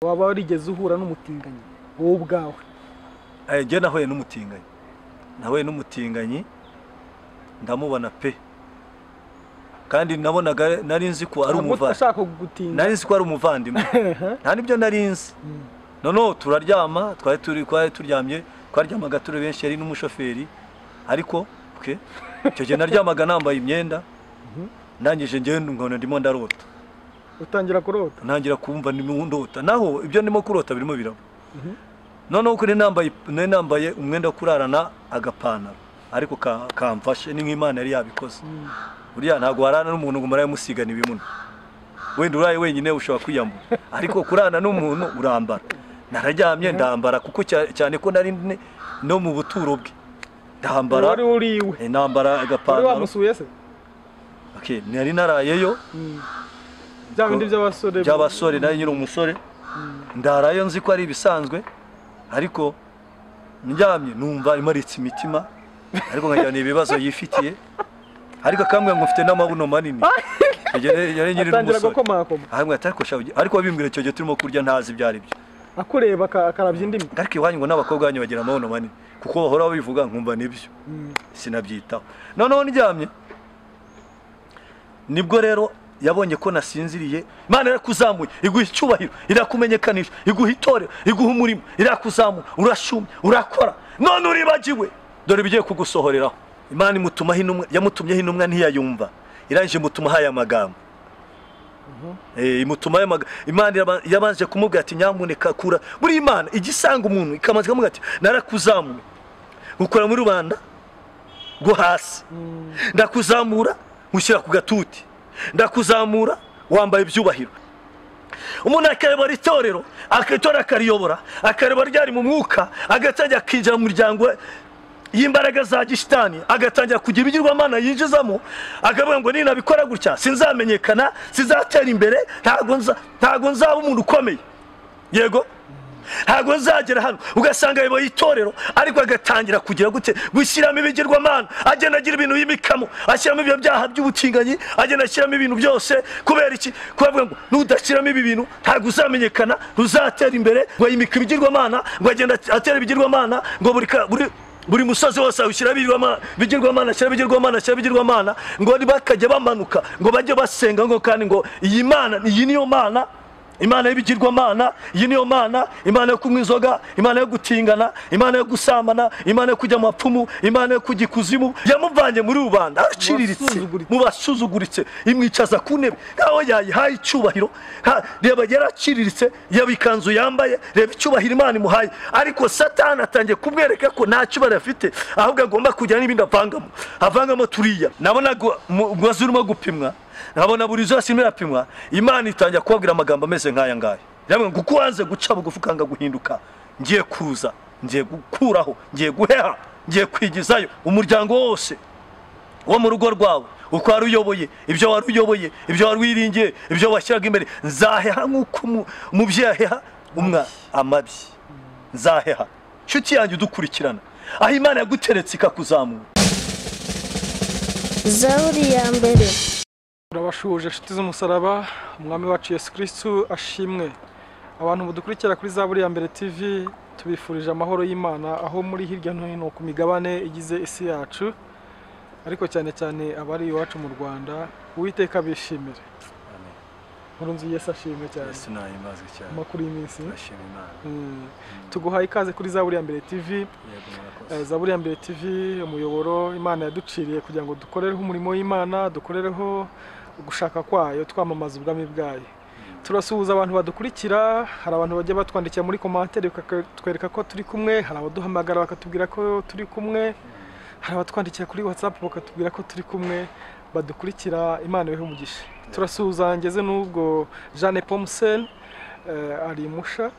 Waba warigeze uhura n'umutinganyi wowe ubwawe? Njye nahuye n'umutinganyi, nahuye n'umutinganyi ndamubona pe, kandi nabonaga nari nzi ko ari umuvandimwe, nari nzi ko ari umuvandimwe, nta nibyo nari nzi. Noneho turaryama, twari turi twari turyamye, twaryamaga turi benshi, yari n'umushoferi, ariko okay, icyo gihe naryamaga nambaye imyenda, ndangije njyewe nkabona ndimo ndarota. Utangira kurota? Ntangira kumva ndimo ndota, naho ibyo ndimo kurota birimo biraba. Noneho kuri nambaye umwenda wo kurarana agapantaro, ariko kamfashe ni nk'Imana yari yabikoze. Uriya ntabwo warana n'umuntu ngo muraye musigana ibimuno, wenda uraye wenyine ushobora kwiyambura, ariko kurana n'umuntu urambara. Nararyamye ndambara, kuko cyane ko nari no mu buturo bwe, ndambara. Wari uriwe? Nambara agapantaro. Wari wamusuye se? Okay, nari narayeyo. Bya bindi by'abasore, by'abasore, nari nyiri umusore, ndarayo nzi ko ari ibisanzwe, ariko ndyamye numva imaritse imitima, ariko nkagira ni ibibazo yifitiye, ariko akambwira ngo mfite n'amabuno manini. Yari nyiri umusore ariko babimbwira icyo gihe turimo kurya ntazi ibyo ari byo, akureba akarabya indimi, ariko iwanyu ngo n'abakobwa banyu bagira amabuno manini, kuko bahora babivuga nkumva nibyo, sinabyitaho. Noneho ndyamye nibwo rero yabonye ko nasinziriye. Imana irakuzamuye, iguha icyubahiro, irakumenyekanisha, iguha itorero, iguha umurimo, irakuzamura, urashumye, urakora, none uribagiwe, dore bigiye kugusohoreraho. Imana imutumaho intumwa, yamutumyeho intumwa ntiyayumva, irangije imutumaho aya magambo. Imutumaho aya magambo. Imana yabanje kumubwira ati nyamuneka kura. Buri Imana igisanga umuntu ikamaze ikamubwira ati narakuzamuye, ukora muri rubanda rwo hasi, ndakuzamura nkushyira ku gatuti, ndakuzamura wambaye ibyubahiro. Umuntu akayobora itorero, akitora akariyobora, akareba ryari mu mwuka, agatangira akinjira mu muryango y'imbaraga za gishitani, agatangira kugira ibigirwamana yinjizamo, akavuga ngo ninabikora gutya sinzamenyekana, sinzatera imbere, ntago nzaba umuntu ukomeye, yego ntago nzagera hano. Ugasanga ayoboye itorero, ariko agatangira kugira gute, gushyiramo ibigirwamana, agenda agira ibintu yimikamo, ashyiramo ibyo byaha by'ubutinganyi, agenda ashyiramo ibintu byose. Kubera iki? Kubavuga ngo nudashyiramo ibi bintu ntago uzamenyekana, ntuzatera imbere. Ngo yimika ibigirwamana, ngo agenda atera ibigirwamana, ngo buri musozi wose awushyira ibigirwamana, ashyira ibigirwamana, ashyira ibigirwamana, ngo bakajya bamanuka, ngo bajye basenga, ngo kandi ngo iyi Mana, iyi niyo Mana, Imana y'ibigirwamana, iyi niyo Mana, Imana yo kunywa inzoga, Imana yo gutingana, Imana yo gusambana, Imana yo kujya mu bapfumu, Imana yo kujya ikuzimu. Yamuvanye muri rubanda aciriritse, mu basuzuguritse, imwicaza ku ntebe nkaho yayihaye icyubahiro. Reba yaraciriritse, yaba ikanzu yambaye, reba icyubahiro Imana imuhaye, ariko Satani atangiye kumwereka ko nta cyubahiro afite, ahubwo agomba kugira n'ibindi avangamo, avangamo turiya. Nabonaga umugozi urimo gupimwa, nkabona buri zose irimo irapimwa. Imana itangira kubabwira amagambo ameze nk'aya ngaya, yamwe ngo kuko guca bugufi ukanga guhinduka, ngiye kuza, ngiye gukuraho, ngiye guheha, ngiye kwigizayo umuryango wose wo mu rugo rwawe, uko wari uyoboye, ibyo wari uyoboye, ibyo wari wiringiye, ibyo washyiraga imbere, nzaheha nk'uko umubyeyi aheha umwana amabyi, nzaheha. Nshuti yanjye udukurikirana, aho Imana yaguteretse ikakuzamura. Zaburi ya mbere. Turabashuhuje inshuti z'umusaraba, umwami wacu Yesu Kristo ashimwe. Abantu mudukurikira kuri Zaburi ya mbere TV, tubifurije amahoro y'Imana aho muri hirya no hino ku migabane igize isi yacu, ariko cyane cyane abari iwacu mu Rwanda. Uwiteka bishimire. Amen. Nkurunzi Yesu ashimwe cyane. Yesu nahimbazwe cyane. Amakuru y'iminsi. Ashimwe Imana. Tuguhaye ikaze kuri Zaburi ya mbere TV. Yego murakoze. Zaburi ya mbere TV, umuyoboro Imana yaduciriye kugira ngo dukorereho umurimo w'Imana, dukorereho gushaka kwayo, twamamaza ubwami bwayo. Turasuhuza abantu badukurikira, hari abantu bajya batwandikira muri commentaire bakatwereka ko turi kumwe, hari abaduhamagara bakatubwira ko turi kumwe, hari abatwandikira kuri WhatsApp bakatubwira ko turi kumwe, badukurikira. Imana ibahe umugisha. Turasuhuza ngeze n'ubwo Jeanne Pomsen ari Musha,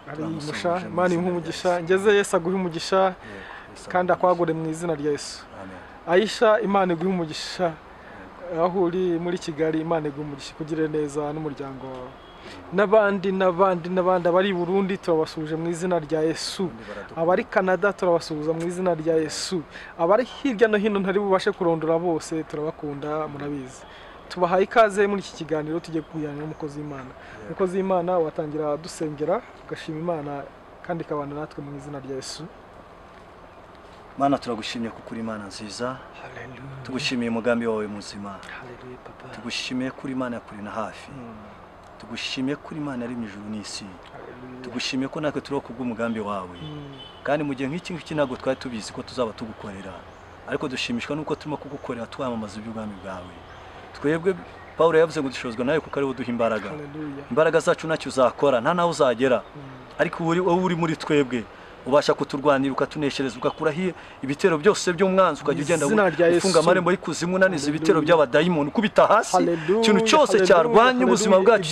ari Musha, Imana imuhe umugisha. Ngeze Yesu aguhe umugisha kandi akwagure mu izina rya Yesu. Aisha, Imana iguhe umugisha aho uri muri Kigali, Imana iguhe umugisha kugire neza n'umuryango wawe. N'abandi n'abandi n'abandi abari i Burundi turabasuhuje mu izina rya Yesu, abari Canada turabasuhuza mu izina rya Yesu, abari hirya no hino ntari bubashe kurondora bose turabakunda murabizi. Tubahaye ikaze muri iki kiganiro tugiye kuganira n'umukozi w'Imana. Umukozi w'Imana watangira dusengera tugashima Imana kandi ikabana natwe mu izina rya Yesu. Mana, turagushimye kuko uri Imana nziza. Haleluya. Tugushimiye umugambi wawe muzima. Haleluya papa. Tugushimiye kuri Imana kuri na hafi. Tugushimiye kuri Imana ari mu ijuru n'isi. Tugushimiye ko natwe turi kubw'umugambi wawe. Kandi mu gihe nk'iki ngiki ntabwo twari tubizi ko tuzaba tugukorera, ariko dushimishwa nuko turimo kugukorera twamamaza iby'ubwami bwawe. Twebwe Paulo yavuze ngo dushozwa nawe kuko ari we uduha imbaraga. Imbaraga zacu ntacyo uzakora, nta naho uzagera, ariko wowe uri muri twebwe ubasha kuturwanira, ukatuneshereza, ugakuraho ibitero byose by'umwanzi, ukajya ugenda ufunga amarembo y'ikuzimu, unaniza ibitero by'abadayimoni, ukubita hasi ikintu cyose cyarwanya ubuzima bwacu,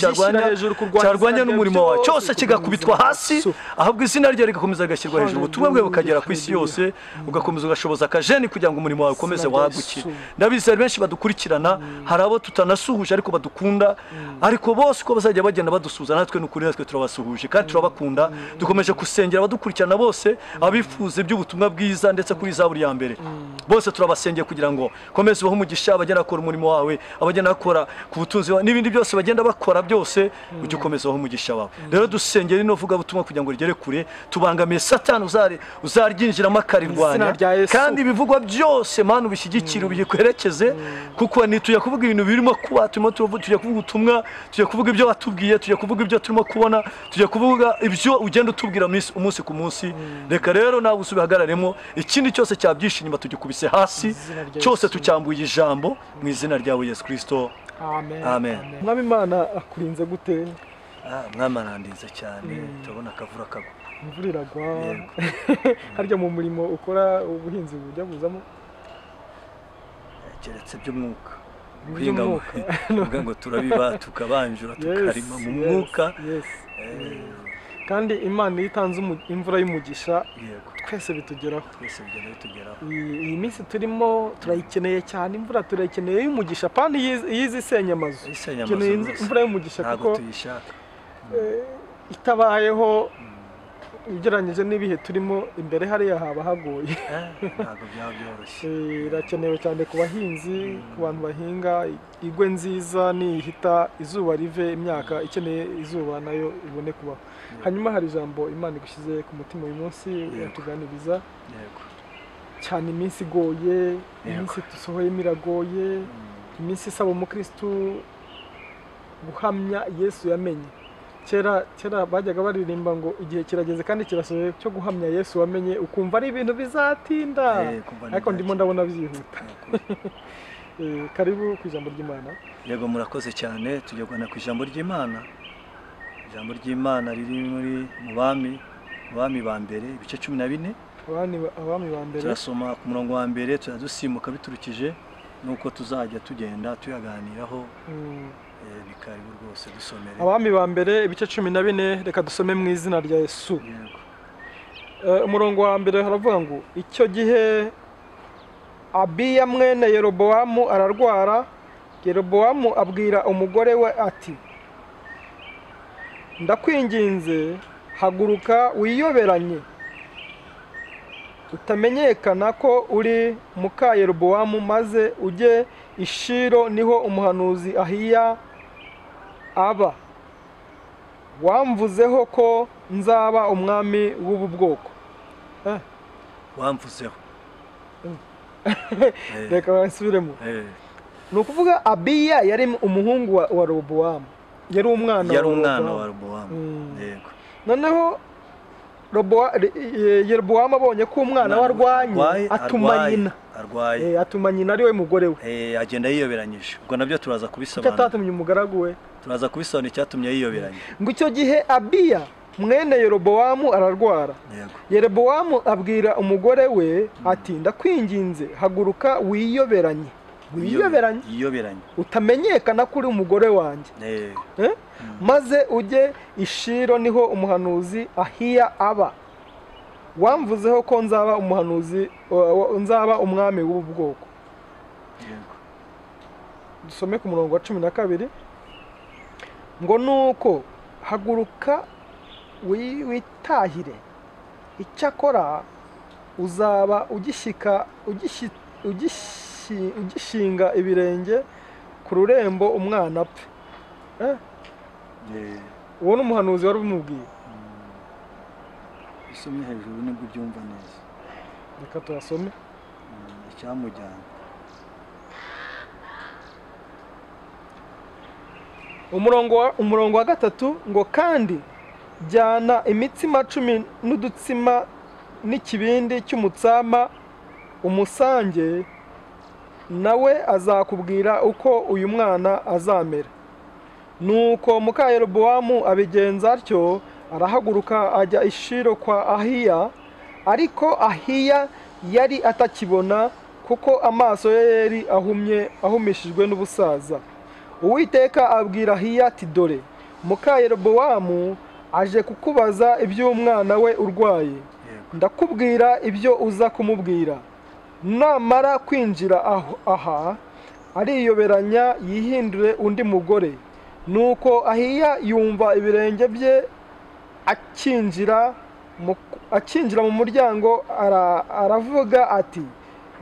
cyarwanya n'umurimo wawe, cyose kigakubitwa hasi, ahubwo izina rye rigakomeza rigashyirwa hejuru, ubutumwa bwe bukagera ku isi yose, ugakomeza ugashoboza akajeni kugira ngo umurimo wawe ukomeze wagukire. Ndabizi hari benshi badukurikirana, hari abo tutanasuhuje ariko badukunda, ariko bose uko bazajya bagenda badusuhuza natwe n'ukuri natwe turabasuhuje kandi turabakunda. Dukomeje gusengera abadukurikirana bose, abifuza iby'ubutumwa bwiza ndetse kuri Zaburi ya mbere, bose turabasengeye kugira ngo komeze ubahe umugisha, abagenda bakora umurimo wawe, abagenda bakora ku butunzi wawe n'ibindi byose bagenda bakora byose, ujye ukomeza ubahe umugisha wawe. Rero dusengere ino vuga butumwa kugira ngo rigere kure, tubangamiye Satani uzaryinjiramo akarirwanya, kandi ibivugwa byose Mana ubishyigikire, ubikwerekeze, kuko ntitujya kuvuga ibintu birimo kuba, turimo tujya kuvuga ubutumwa, tujya kuvuga ibyo watubwiye, tujya kuvuga ibyo turimo kubona, tujya kuvuga ibyo ugenda utubwira umunsi ku munsi. Reka rero nawe usubihagararemo, ikindi cyose cyabyishe inyuma tugikubise hasi, cyose tucyambuye ijambo mu izina ryawe Yesu Kristo. Amen. Amen. Mwami Imana akurinze gute? Mwami arandinze cyane, turabona akavura kagwa, imvura iragwa. Harya mu murimo ukora ubuhinzi bujya buzamo? Keretse by'umwuka, guhinga ngo turabiba tukabanjura tukarima mu mwuka. Kandi Imana iyo itanze imvura y'umugisha twese bitugeraho, twese bigenda bitugeraho. Iyi minsi turimo turayikeneye cyane, imvura turayikeneye y'umugisha, pani yizi isenya amazu, ikeneye imvura y'umugisha kuko itabayeho ugereranyije n'ibihe turimo imbere hariya haba hagoye. Ntabwo byaba byoroshye. Irakenewe cyane ku bahinzi, ku bantu bahinga, igwe nziza nihita izuba rive, imyaka ikeneye izuba nayo ibone kubaho. Hanyuma hari ijambo Imana igushyize ku mutima uyu munsi yatuganiriza. Cyane iminsi igoye, iminsi dusohoyemo iragoye, iminsi isaba umukristu guhamya Yesu yamenye. Kera kera bajyaga baririmba ngo igihe kirageze kandi kirasohoye cyo guhamya Yesu wamenye, ukumva ari ibintu bizatinda, ariko ndimo ndabona byihuta. Karibu ku ijambo ry'Imana. Yego, murakoze cyane. Tujya kugana ku ijambo ry'Imana. Ijambo ry'Imana riri muri mu bami ba mbere ibice 14. Abami ba mbere turasoma ku murongo wa mbere, turadusimuka biturukije nuko tuzajya tugenda tuyaganiraho. Ni karibu rwose dusomere. Abami ba mbere ibice 14, reka dusome mu izina rya Yesu. Umurongo wa mbere haravuga ngo icyo gihe Abiya mwene Yerobowamu ararwara. Yerobowamu abwira umugore we ati ndakwinginze haguruka wiyoberanye utamenyekana ko uri muka Yerobowamu, maze ujye i Shilo niho umuhanuzi Ahiya aba, wamvuzeho ko nzaba umwami w'ubu bwoko. Wamvuzeho. Reka nsubiremo. Ni ukuvuga Abiya yari umuhungu wa Robowamu, yari umwana wa Robowamu. Yego. Noneho Yerobowamu abonye ko umwana we arwanye, atuma nyina arwaye, atuma nyina ari we mugore we, agenda yiyoberanyije. Ubwo nabyo turaza kubisobanura. Icyatumye umugaragu we, turaza kubisobanura icyatumye yiyoberanya. Ngo icyo gihe Abiya mwene Yerobowamu ararwara. Yerobowamu abwira umugore we ati ndakwinginze haguruka wiyoberanye, wiyoberanye utamenyekana kuri umugore wanjye, maze ujye i Shilo niho umuhanuzi Ahiya aba, wamvuzeho ko nzaba umuhanuzi, nzaba umwami w'ubu bwoko. Dusome ku murongo wa 12 ngo nuko haguruka witahire, icyakora uzaba ugishinga ibirenge ku rurembo umwana apfe. Uwo ni umuhanuzi wari umubwiye. Isomye hejuru nibwo ubyumva neza. Reka tuhasome. Icyamujyana. Umurongo wa 3 ngo kandi jyana imitsima 10 n'udutsima n'ikibindi cy'umutsama umusange, nawe azakubwira uko uyu mwana azamera. Nuko muka Yerobowamu abigenza atyo, arahaguruka ajya i Shilo kwa Ahiya, ariko Ahiya yari atakibona kuko amaso ye yari ahumishijwe n'ubusaza. Uwiteka abwira Ahiya ati dore muka Yerobowamu aje kukubaza iby'umwana we urwaye, ndakubwira ibyo uza kumubwira. Namara kwinjira aha ariyoberanya yihindure undi mugore. Nuko Ahiya yumva ibirenge bye akinjira mu muryango, aravuga ati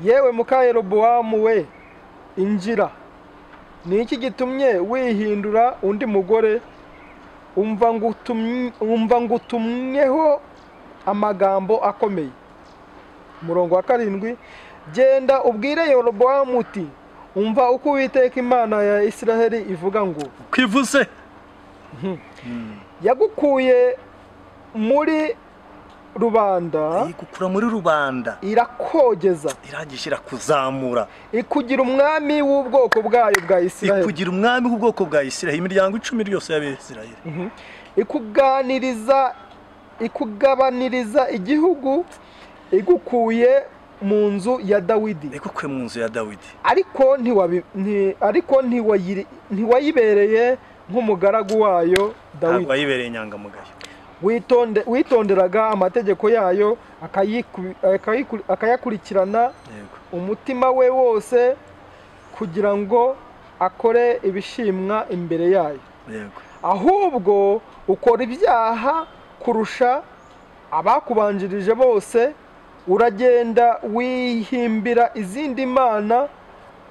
yewe muka Yerobowamu we, injira, ni iki gitumye wihindura undi mugore? Umva ngutumyeho amagambo akomeye. Umurongo wa 7 genda ubwire Yerobowamu uti umva uko Uwiteka Imana ya Isiraheli ivuga ngo kwivuze yagukuye muri rubanda, igukura muri rubanda irakogeza, irangije irakuzamura, ikugira umwami w'ubwoko bwayo bwa Isiraheli, ikugira umwami w'ubwoko bwa Isiraheli, imiryango 10 yose y'Abisiraheli, ikuganiriza, ikugabaniriza igihugu, igukuye mu nzu ya Dawidi, igukuye mu nzu ya Dawidi. Ariko ntiwayibereye nk'umugaragu wayo Dawidi, wayibereye inyangamugayo, witonderaga amategeko yayo akayakurikirana umutima we wose, kugira ngo akore ibishimwa imbere yayo. Ahubwo ukora ibyaha kurusha abakubanjirije bose, uragenda wihimbira izindi mana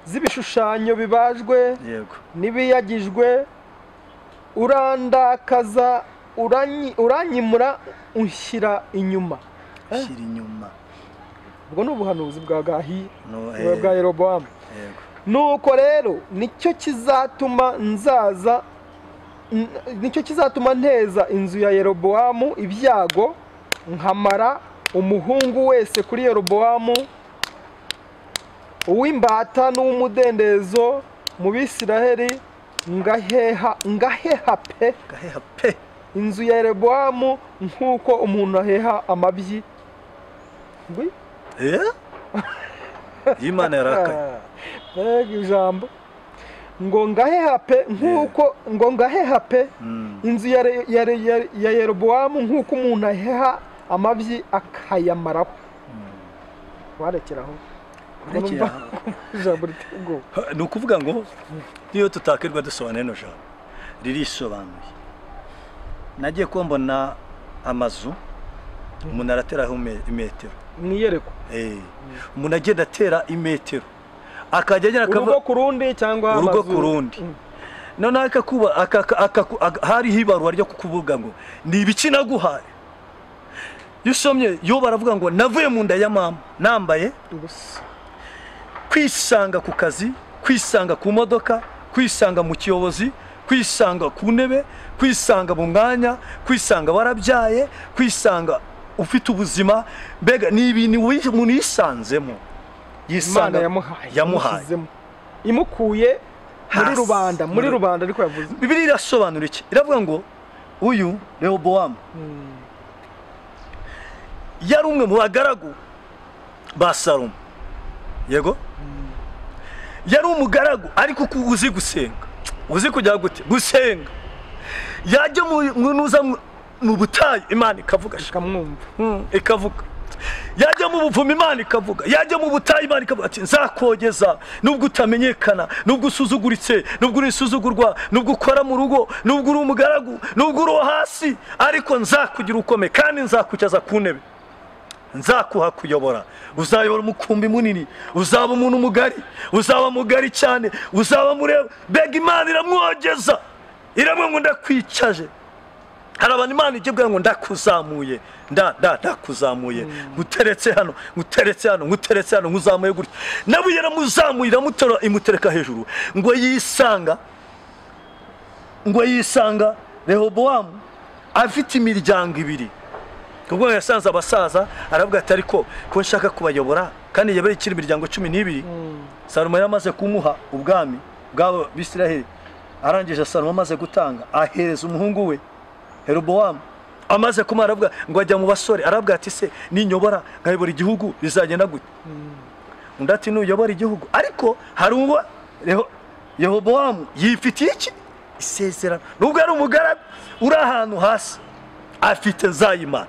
z'ibishushanyo bibajwe n'ibiyagijwe, urandakaza, uranyimura, unshyira inyuma. Ubwo ni ubuhanuzi bwa Gahi bwa Yerobowamu. Nuko rero nicyo kizatuma nzaza, nicyo kizatuma nteza inzu ya Yerobowamu ibyago, nkamara umuhungu wese kuri Yerobowamu, uw'imbata n'uw'umudendezo mu Bisiraheli, ngaheha pe inzu ya Yerobowamu nk'uko umuntu aheha amabyi. Imana yarakaye. Mbega ijambo ngo ngaheha pe, nk'uko ngo ngaheha pe inzu ya Yerobowamu nk'uko umuntu aheha amabyi akayamaraho. Warekeraho ijambo ritego. Ni ukuvuga ngo niyo tutakirwa dusobanura ino jambo ririsobanuye. Nagiye kumbona amazu umuntu arateraho imetero mwiyereko, umuntu agenda atera imetero akajya agera urugo ku rundi cyangwa urugo ku rundi. Noneho akakuba hariho ibaruwa ryo kukuvuga ngo ni ibiki naguhaye. Iyo usomye yo baravuga ngo navuye mu nda ya mama nambaye ubusa. Kwisanga ku kazi, kwisanga ku modoka, kwisanga mu kiyobozi, kwisanga ku ntebe, kwisanga mu mwanya, kwisanga warabyaye, kwisanga ufite ubuzima, mbega ni ibintu umuntu yisanzemo, yisanga yamuhaye, imukuye muri rubanda, muri rubanda. Ariko yavuze Bibiliya irasobanura iki? Iravuga ngo uyu Rehobowamu yari umwe mu bagaragu ba Salomo. Yego, yari umugaragu ariko uzi gusenga, uzi kujya gute gusenga, yajya mu butayu Imana ikavuga, ikamwumva, ikavuga, yajya mu buvumo Imana ikavuga, yajya mu butayu Imana ikavuga ati nzakogeza nubwo utamenyekana, nubwo usuzuguritse, nubwo uri isuzugurwa, nubwo ukora mu rugo, nubwo uri umugaragu, nubwo uri hasi, ariko nzakugira ukomeye kandi nzakwicaza ku ntebe. Nzakuha kuyobora, uzayobora umukumbi munini, uzaba umuntu mugari, uzaba mugari cyane, uzaba mureba. Mbega Imana iramwogeza, iramwe ngo ndakwicaje. Hari abantu Imana ijya ibwira ngo ndakuzamuye, ndakuzamuye, nguteretse hano, nguteretse hano, nguteretse hano, nguzamuye gutya. Nawe yaramuzamuye, iramutora, imutereka hejuru. Ngo yisanga Rehobowamu afite imiryango ibiri. Ubwo yasanze abasaza aravuga ati ariko ko nshaka kubayobora, kandi yabaye ikiri imiryango 12. Salomo yaramaze kumuha ubwami bw'abo Bisiraheli. Arangije Salomo amaze gutanga ahereza umuhungu we Rehobowamu. Amaze kumara aravuga ngo ajya mu basore, aravuga ati se ninyobora nkayobora igihugu bizagenda gute? Undi ati nuyobora igihugu. Ariko hari uwo Rehobowamu yifitiye iki isezerano, nubwo ari umugaragu uri ahantu hasi, afite nzayimana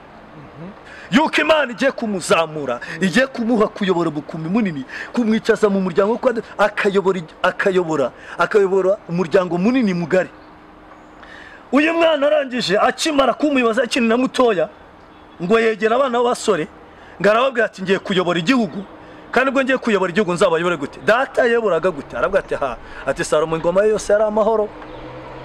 yuko Imana igiye kumuzamura, igiye kumuha kuyobora umukumbi munini, kumwicaza mu muryango, akayobora umuryango munini mugari. Uyu mwana arangije akimara kumubaza akiri na mutoya, ngo yegera abana b'abasore ngo arababwira ati ngiye kuyobora igihugu, kandi ubwo ngiye kuyobora igihugu nzabayobore gute? Data yayoboraga gute? Aravuga ati ha, ati Salomo ingoma ye yose yari amahoro,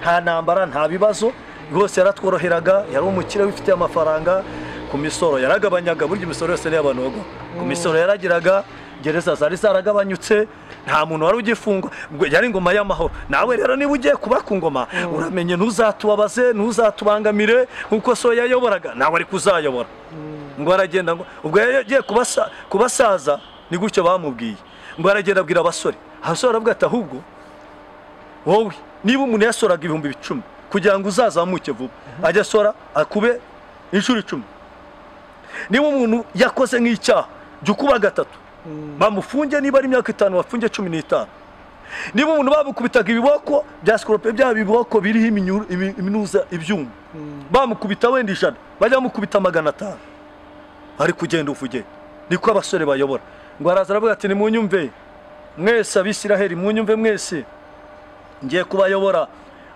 nta ntambara, nta bibazo, rwose yaratworoheraga, yari umukire wifitiye amafaranga, ku misoro yaragabanyaga, burya imisoro yose ni abantu bagwa. Ku misoro yaragiraga, gereza zari zaragabanyutse, nta muntu wari ugifungwa, yari ingoma y'amahoro. Nawe rero niba ugiye kuba ku ngoma, uramenye ntuzatubabaze, ntuzatubangamire nkuko so yayoboraga, nawe ari kuzayobora. Ngo aragenda, ngo ubwo yagiye kubasaza ni gutyo bamubwiye. Ngo aragenda abwira abasore, abasore aravuga ati ahubwo wowe niba umuntu yasoraga 10,000 kugira ngo uzazamuke vuba, ajya asora akube inshuro 10. Niba umuntu yakoze nk'icyaha jya ukuba 3, bamufunge niba ari imyaka 5 bafunge 15. Niba umuntu bamukubitaga ibiboko bya sikorope, bya biboko biriho iminuza ibyuma, bamukubita wenda 100, bajya bamukubita 500. Ari kugenda uvuge niko abasore bayobora. Ngo araza aravuga ati nimunyumve mwese Abisiraheli, munyumve mwese, ngiye kubayobora,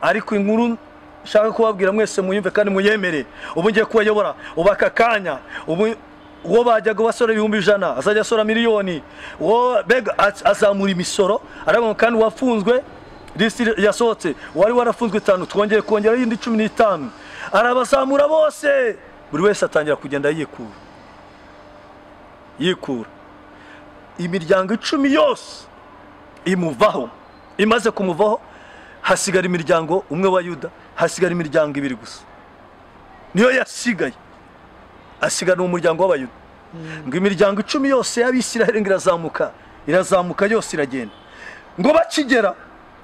ariko inkuru nshaka kubabwira mwese muyumve kandi muyemere. Ubu ngiye kubayobora, ubu aka kanya, ubu uwo bajyaga basora 100,000 azajya asora 1,000,000. Uwo bega azamura imisoro, aravuga kandi wafunzwe lisi yasohotse, wari warafunzwe 5 twongeye kongera yindi 15. Arabazamura bose, buri wese atangira kugenda yikura yikura. Imiryango 10 yose imuvaho. Imaze kumuvaho hasigara imiryango umwe wa Yuda, hasigara imiryango 2 gusa niyo yasigaye. Asigara umuryango w'Abayuda. Ngo imiryango 10 yose y'Abisiraheli irazamuka, irazamuka yose iragenda. Ngo bakigera,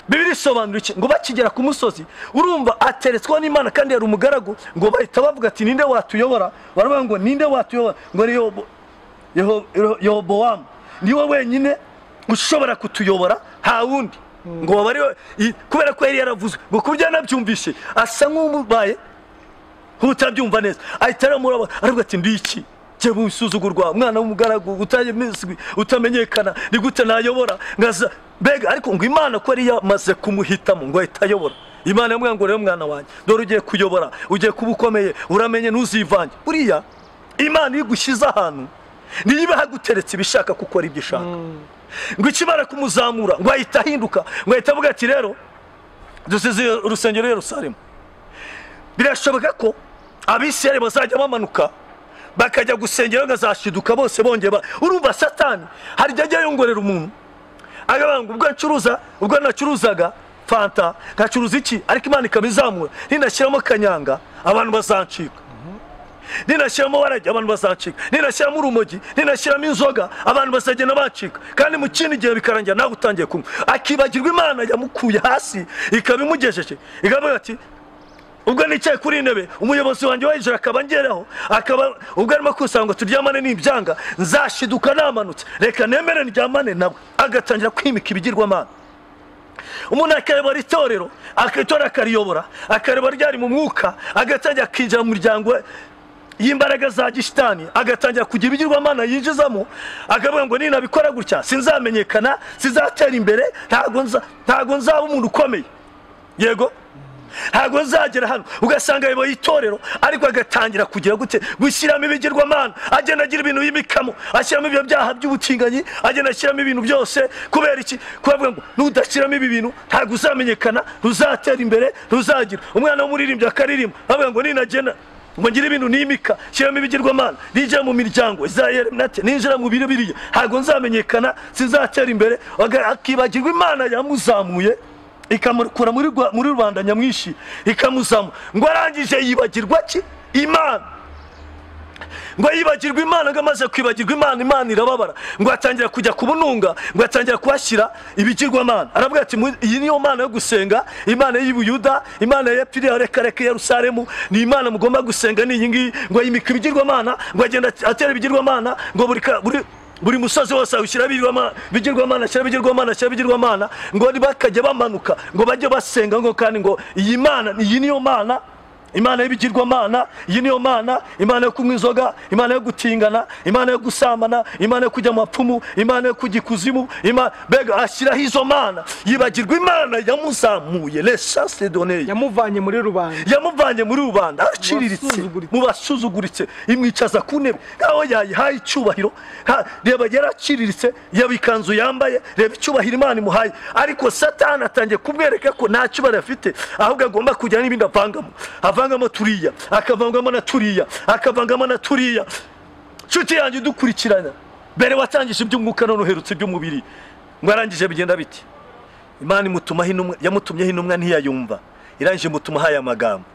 Bibiliya isobanura iki? Ngo bakigera ku musozi, urumva ateretswe n'Imana kandi yari umugaragu, ngo bahita bavuga ati ninde watuyobora? Baravuga ngo ninde watuyobora? Ngo ni Yerobowamu niwe wenyine ushobora kutuyobora, nta wundi. Ngo bari kubera ko yari yaravuzwe, ngo kubyo nabyumvishe asa nk'umubaye utabyumva neza, ahita aramuraba aravuga ati ndi iki? Jye busuzugurwa, umwana w'umugaragu utayemezwe, utamenyekana, ni gute nayobora? Ngaza mbega. Ariko ngo Imana ko yari yamaze kumuhitamo ngo ahita ayobora. Imana yamubwiye ngo rero mwana wanjye, dore ugiye kuyobora, ugiye kuba ukomeye, uramenye ntuzivange. Buriya Imana igushyize ahantu niyo iba haguteretse ibishaka kuko ari ibyo ishaka. Ngo ikimara kumuzamura ngo ahita ahinduka, ngo ahita avuga ati rero dusize urusengero Yerusalemu, birashoboka ko Abisirayeli bazajya bamanuka bakajya gusengera bazashiduka bose bongeye. Urumva Satani hari igihe ajya yongorera umuntu akavuga ngo ubwo ncuruza, ubwo nacuruzaga fanta nkacuruza iki, ariko Imana ikabizamura, ninashyiramo kanyanga abantu bazancika, ninashyiramo warajya abantu bazancika, ninashyiramo urumogi, ninashyiramo inzoga abantu bazagenda bacika, kandi mu kindi gihe bikarangira nawe utangiye kunywa. Akibagirwa Imana yamukuye hasi ikabimugejeje, ikavuga ati ubwo nicaye kuri intebe umuyobozi wanjye w'ijoro akaba ngeraho, akaba ubwo arimo kusanga turyamane n'ibyanga, nzashiduka namanutse, reka nemere ndyamane nawe. Agatangira kwimika ibigirwamana. Umuntu akayobora itorero, akitora akariyobora, akareba ryari mu mwuka, agatangira akinjira mu muryango y'imbaraga za gishitani, agatangira kugira ibigirwamana yinjizamo, akavuga ngo ninabikora gutya sinzamenyekana, sinzatera imbere, ntago nzaba umuntu ukomeye. Yego Ntabwo nzagera hano. Ugasanga ayoboye itorero ariko agatangira kugira gute, gushyiramo ibigirwamana, agenda agira ibintu yimikamo, ashyiramo ibyo byaha by'ubutinganyi, agenda ashyiramo ibintu byose. Kubera iki? Kubavuga ngo nudashyiramo ibi bintu ntabwo uzamenyekana, ruzatera imbere, ruzagira. Umwana w'umuririmbyi akaririmba avuga ngo ninagenda ngo ngire ibintu nimika, shyiramo ibigirwamana, ninjira mu miryango izayeremnate, ninjira mu biro biriya, ntabwo nzamenyekana, sinzatera imbere. Akibagirwa Imana yamuzamuye ikamukura muri rubanda nyamwinshi, ikamuzamura. Ngo arangije yibagirwa ki? Imana. Ngo yibagirwa Imana, ngo amaze kwibagirwa Imana, Imana irababara. Ngo atangira kujya kubununga, ngo atangira kuhashyira ibigirwamana. Aravuga ati iyi niyo Mana yo gusenga, Imana y'Ubuyuda, Imana ya Piriya, reka reka Yerusalemu, ni Imana mugomba gusenga ni iyi ngiyi. Ngo yimika ibigirwamana, ngo agenda atera ibigirwamana, ngo buri musozi wose awushyira ibigirwamana, ashyira ibigirwamana, ashyira ibigirwamana, ngo bakajya bamanuka, ngo bajye basenga, ngo kandi ngo iyi Mana, iyi niyo Mana, Imana y'ibigirwamana, iyi niyo Mana, Imana yo kunywa inzoga, Imana yo gutingana, Imana yo gusambana, Imana yo kujya mu bapfumu, Imana yo kujya ikuzimu, mbega ashyiraho izo mana. Yibagirwa Imana yamuzamuye, l'essence donnée, yamuvanye muri rubanda, yamuvanye muri rubanda, aciriritse mu basuzuguritse, imwicaza ku ntebe nkaho yayihaye icyubahiro. Reba yaraciriritse, yaba ikanzu yambaye, reba icyubahiro Imana imuhaye, ariko Satani atangiye kumwereka ko nta cyubahiro afite, ahubwo agomba kujya n'ibindi avangamo, avangamo turiya, akavangamo na turiya, akavangamo na turiya. Nshuti yanjye dukurikirana, mbere watangije iby'umwuka none uherutse iby'umubiri. Ngo arangije bigenda biti, Imana imutumaho intumwa, yamutumyeho intumwa ntiyayumva, irangije imutumaho aya magambo.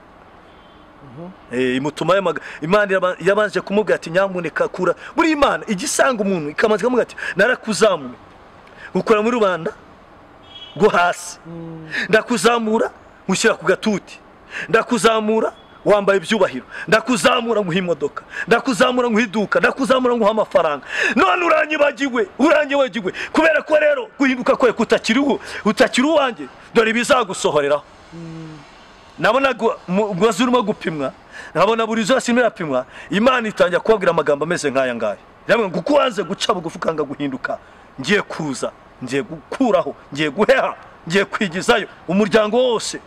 Imutumaho aya magambo. Imana yabanje kumubwira ati nyamuneka kura. Buri Imana igisanga umuntu ikamaze ikamubwira ati narakuzamuye, ukora muri rubanda rwo hasi, ndakuzamura nkushyira ku gatuti, ndakuzamura wambaye ibyubahiro, ndakuzamura nguha imodoka, ndakuzamura nguha iduka, ndakuzamura nguha amafaranga, none uranyibagiwe, uranyibagiwe. Kubera ko rero guhinduka kwawe kutakiriho, utakiri uwanjye, dore ibizagusohoreraho. Nabona umugozi urimo gupimwa, nkabona buri zose irimo irapimwa. Imana itangira kubabwira amagambo ameze nk'aya ngaya. Iramubwira ngo kuko wanze guca bugufi ukanga guhinduka, ngiye kuza, ngiye gukuraho, ngiye guheha, ngiye kwigizayo umuryango wose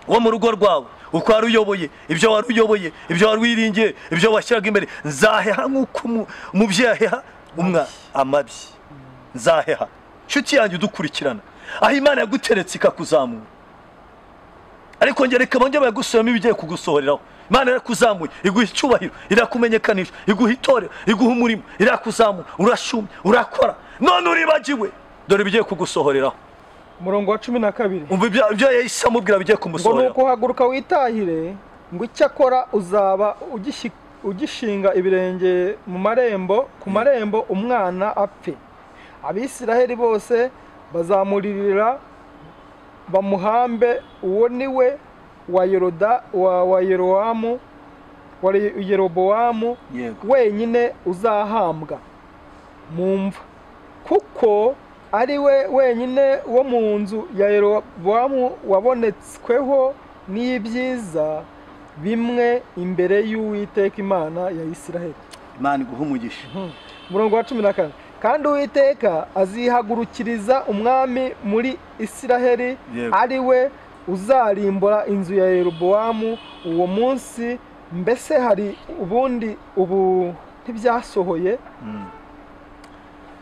wo mu rugo rwawe, uko wari uyoboye, ibyo wari uyoboye, ibyo wari wiringiye, ibyo washyiraga imbere, nzaheha nk'uko umubyeyi aheha umwana amabyi, nzaheha. Nshuti yanjye udukurikirana, aho Imana yaguteretse ikakuzamura, ariko njye reka bongere bayagusubiramo ibigiye kugusohoreraho. Imana irakuzamuye, iguha icyubahiro, irakumenyekanisha, iguha itorero, iguha umurimo, irakuzamura, urashumye, urakora, none uribagiwe, dore ibigiye kugusohoreraho. Umurongo wa 12. Umva ibyo yahise amubwira bigiye kumusohorera. Ngo nuko haguruka witahire, ngo icyakora uzaba ugishinga ibirenge mu marembo, ku marembo umwana apfe. Abisiraheli bose bazamuririra bamuhambe. Uwo niwe wa Yeroda wa Yerowamu wa Yerobowamu wenyine uzahambwa mu mva, kuko ari we wenyine wo mu nzu ya Yerobowamu wabonetsweho n'ibyiza bimwe imbere y'Uwiteka Imana ya Isiraheli. Imana iguhe umugisha. Umurongo wa 14. Kandi Uwiteka azihagurukiriza umwami muri Isiraheli, ari we uzarimbura inzu ya Yerobowamu uwo munsi. Mbese hari ubundi ubu ntibyasohoye?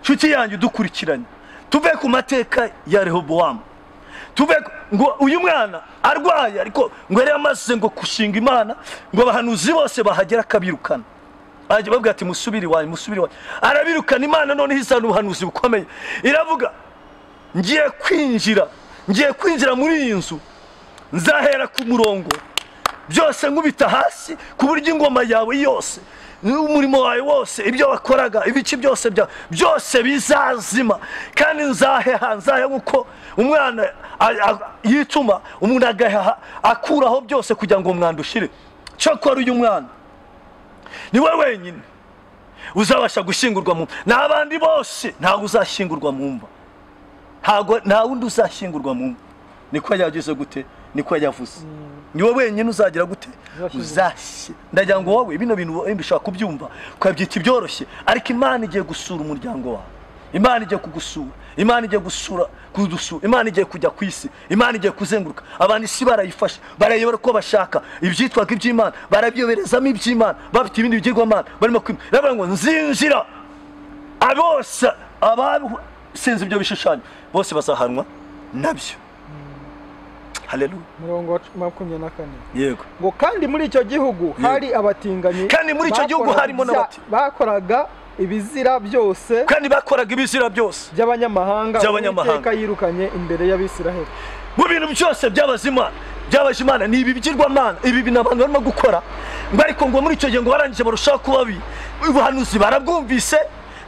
Nshuti yanjye dukurikiranye, tuve ku mateka ya Rehobowamu, tuve ngo uyu mwana arwaye, ariko ngo yari amaze ngo gushinga Imana, ngo abahanuzi bose bahagera akabirukana, ajya babwira ati musubire iwanyu, musubire iwanyu. Arabirukana. Imana noneho izana ubuhanuzi bukomeye, iravuga ngiye kwinjira, ngiye kwinjira muri iyi nzu, nzahera ku murongo byose nkubita hasi, ku buryo ingoma yawe yose, umurimo wawe wose, ibyo wakoraga, ibice byose byose bizazima. Kandi nzaheha, nzaheha nkuko umwana yituma umuntu agaheha akuraho byose kugira ngo umwanda ushire. Cyakora uyu mwana ni we wenyine uzabasha gushyingurwa mu mva, n'abandi bose ntabwo uzashyingurwa mu mva, ntabwo nta wundi uzashyingurwa mu mva. Niko yagize gute? Niko yavuze. Ni wowe wenyine uzagira gute? Uzashye. Ndagira ngo wowe bino bintu bishobora kubyumva ukabyita ibyoroshye, ariko Imana igiye gusura umuryango wawe. Imana igiye kugusura, Imana igiye gusura kudusura, Imana igiye kujya ku isi, Imana igiye kuzenguruka abantu. Isi barayifasha, barayobora uko bashaka, ibyitwaga iby'Imana barabyoberezamo iby'Imana, bafite ibindi bigirwamana barimo kwima. Iravuga ngo nzinjira abose abasenze ibyo bishushanyo bose bazahanwa nabyo. Haleluya. Murongo wa 24. Yego. Ngo kandi muri icyo gihugu hari abatinganyi, kandi muri icyo gihugu harimo n'abati bakoraga ibizira byose, kandi bakoraga ibizira byose by'abanyamahanga Uwiteka yirukanye imbere y'Abisiraheli. Mu bintu byose by'abazima by'abajimana ni ibi bigirwamana, ibi bintu abantu barimo gukora. Ngo ariko ngo muri icyo gihe ngo barangije barushaho kuba babi, ubuhanuzi barabwumvise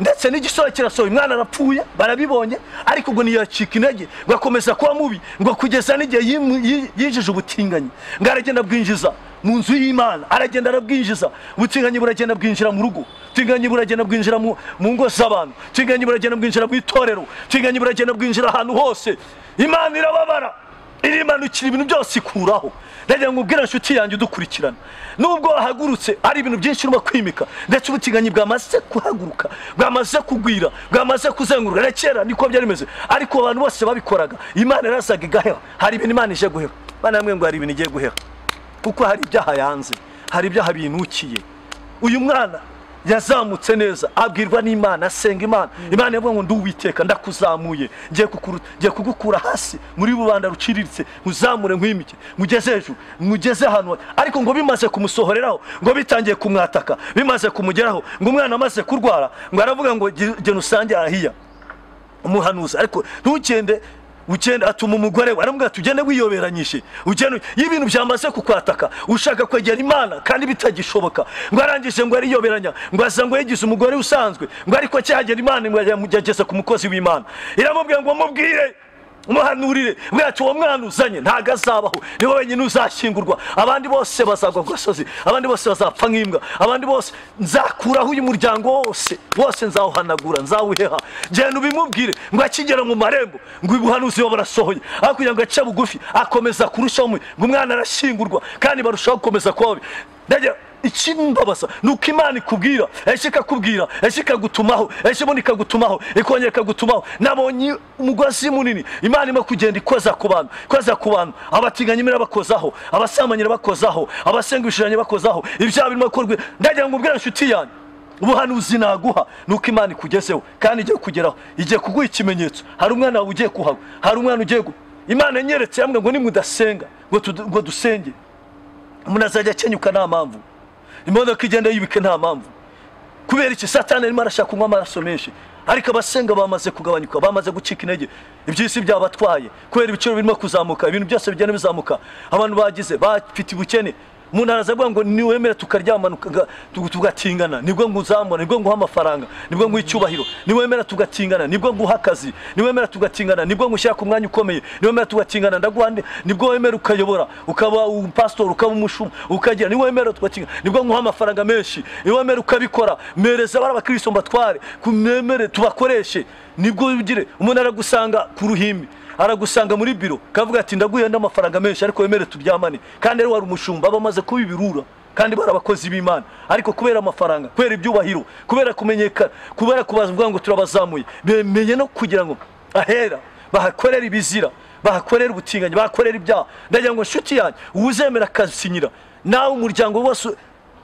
ndetse n'igisoro kirasohoye, umwana arapfuye barabibonye, ariko ngo ntiyacika intege, ngo akomeza kuba mubi, ngo kugeza n'igihe yinjije ubutinganyi, ngo aragenda bwinjiza mu nzu y'Imana, aragenda arabwinjiza. Ubutinganyi buragenda bwinjira mu rugo, ubutinganyi buragenda bwinjira mu ngo z'abantu, ubutinganyi buragenda bwinjira mu itorero, ubutinganyi buragenda bwinjira ahantu hose. Imana irababara, irimanukira ibintu byose ikuraho. Ndagira ngo ubwire inshuti yanjye udukurikirana, nubwo wahagurutse ari ibintu byinshi urimo kwimika, ndetse ubutinganyi bwamaze kuhaguruka, bwamaze kugwira, bwamaze kuzenguruka. Na kera niko byari bimeze, ariko abantu bose babikoraga, Imana yarazaga igaheha. Hari ibintu Imana ije guheha, Imana yambwiye ngo hari ibintu igiye guheha, kuko hari ibyaha yanze, hari ibyaha binukiye. Uyu mwana yazamutse neza, abwirwa n'Imana, asenga Imana. Imana yavuga ngo nduwiteka ndakuzamuye, ngiye kugukura hasi muri rubanda ruciriritse, nkuzamure nkwimike, ngugeze hejuru, ngugeze ahantu. Ariko ngo bimaze kumusohoreraho, ngo bitangiye kumwataka, bimaze kumugeraho, ngo umwana amaze kurwara, ngo aravuga ngo genda usange Ahiya umuhanuzi, ariko ntugende ugenda atuma umugore we, aramubwira ati ugende wiyoberanyije, ugende. Iyo ibintu byamaze kukwataka ushaka kwegera Imana kandi bitagishoboka, ngo arangije ngo ariyoberanya, ngo aza ngo yigize umugore usanzwe, ngo ariko cyagera Imana ngo yageze ku mukozi w'Imana, iramubwira ngo mubwire umuhanurire, mbwira ati uwo mwana uzanye ntago azabaho, niwe wenyine uzashyingurwa, abandi bose bazagwa ku gasozi, abandi bose bazapfa nk'imbwa, abandi bose nzakuraho uyu muryango wose, wose nzawuhanagura, nzawuheha. Genda ubimubwire. Ngo akigera mu marembo ngo ubuhanuzi bo barasohoye, aho kugira ngo ace bugufi akomeza kurushaho, ngo umwana arashyingurwa kandi barushaho gukomeza kuba babi. Ndagira ikimbabaza nuko Imana ikubwira, ejo ikakubwira, ejo ikagutumaho, ejo ubundi ikagutumaho, ikongera ikagutumaho. Nabonye umugozi munini Imana irimo kugenda ikoza ku bantu, ikoza ku bantu. Abatinganyi irabakozaho, abasambanyi irabakozaho, abasenga ibishushanyo bakozaho, ibyaha birimo gukorwa. Ndagira ngo ubwire inshuti yanjye, ubuhanuzi naguha nuko Imana ikugezeho kandi igiye kugeraho, igiye kuguha ikimenyetso. Hari umwana wawe ugiye kuhagwa, hari umwana ugiye Imana yanyeretse yambwira ngo nimudasenga ngo dusenge, umuntu azajya akenyuka nta mpamvu, imodoka igenda yibike nta mpamvu. Kubera iki? Satani arimo arashaka kunywa amaraso menshi, ariko abasenga bamaze kugabanyuka, bamaze gucika intege, iby'isi byabatwaye kubera ibiciro birimo kuzamuka, ibintu byose bigenda bizamuka, abantu bagize bafite ubukene. Umuntu araza avuga ngo niwemere tukaryamana tugatingana, nibwo nguzamura, nibwo nguha amafaranga, nibwo nguha icyubahiro, niwemera tugatingana, nibwo nguha akazi, niwemera tugatingana, nibwo ngushyira ku mwanya ukomeye, niwemera tugatingana ndaguha, nibwo wemera ukayobora, ukaba umupasitori, ukaba umushumba, ukagira, niwemera tugatingana, nibwo nguha amafaranga menshi, niwemera ukabikora, mereza bari abakristo mbatware, kumemere tubakoreshe, nibwo ugire. Umuntu aragusanga ku ruhimbi, aragusanga muri biro, kavuga ati ndaguye n'amafaranga menshi ariko wemere turyamane, kandi ari wari umushumba, bamaze kubibirura kandi bari abakozi b'Imana, ariko kubera amafaranga, kubera ibyubahiro, kubera kumenyekana, kubera kubavuga ngo turabazamuye, bemeye no kugira ngo ahera bahakorera ibizira, bahakorera ubutinganyi, bahakorera ibyaha. Ndagira ngo nshuti yanjye, uzemera akasinyira nawe umuryango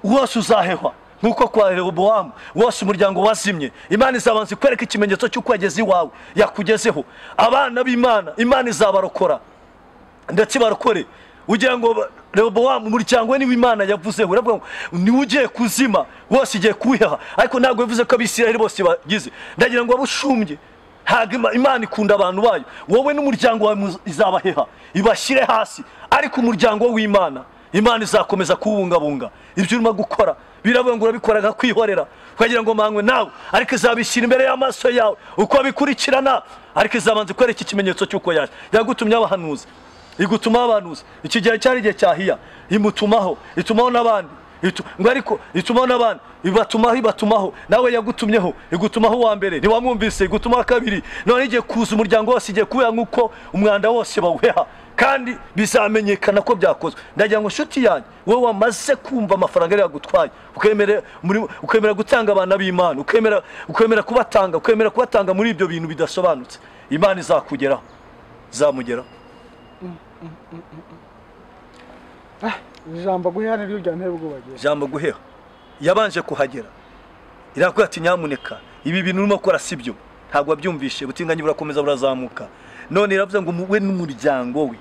wose uzahehwa nkuko kwa Rehobowamu wose umuryango wazimye. Imana izabanza ikwereka ikimenyetso cy'uko yageze iwawe, yakugezeho. Abana b'Imana, Imana izabarokora ndetse barokore. Ugira ngo Rehobowamu umuryango we niwe Imana yavuzeho, uravuga ngo niwe ugiye kuzima, wose igiye kuwiha, ariko ntabwo bivuze ko Abisirayeli bose bagize. Ndagira ngo abushumbye, ntabwo Imana ikunda abantu bayo, wowe n'umuryango wawe izabaheha, ibashyire hasi, ariko umuryango w'Imana, Imana izakomeza kuwubungabunga. Ibyo urimo gukora biravuga ngo urabikora nka kwihorera, ukagira ngo manywe nawe, ariko izabishyira imbere y'amaso yawe uko bikurikirana, ariko izabanza ikwereka ikimenyetso cy'uko yaje. Yagutumye abahanuzi, igutuma abahanuzi. Iki gihe cyari igihe cya Ahiya, imutumaho, itumaho n'abandi, ngo ariko itumaho n'abandi, ibatumaho, ibatumaho. Nawe yagutumyeho, igutumaho uwa mbere ntiwamwumvise, igutumaho kabiri, none igiye kuza umuryango wose, igiye kubera nk'uko umwanda wose bawuheha. Kandi bizamenyekana ko byakozwe. Ndagira ngo nshuti yanjye, wowe wamaze kumva amafaranga yari yagutwaye, ukemera gutanga abana b'Imana, ukemera kubatanga, ukemera kubatanga muri ibyo bintu bidasobanutse, Imana izakugeraho, izamugeraho. Ijambo guheha niryo ryantera ubwoba. Ijambo guheha yabanje kuhagera, irakubwira ati nyamuneka ibi bintu urimo gukora si byo, ntabwo wabyumvishe, ubutinganyi burakomeza burazamuka. None iravuze ngo we n'umuryango we,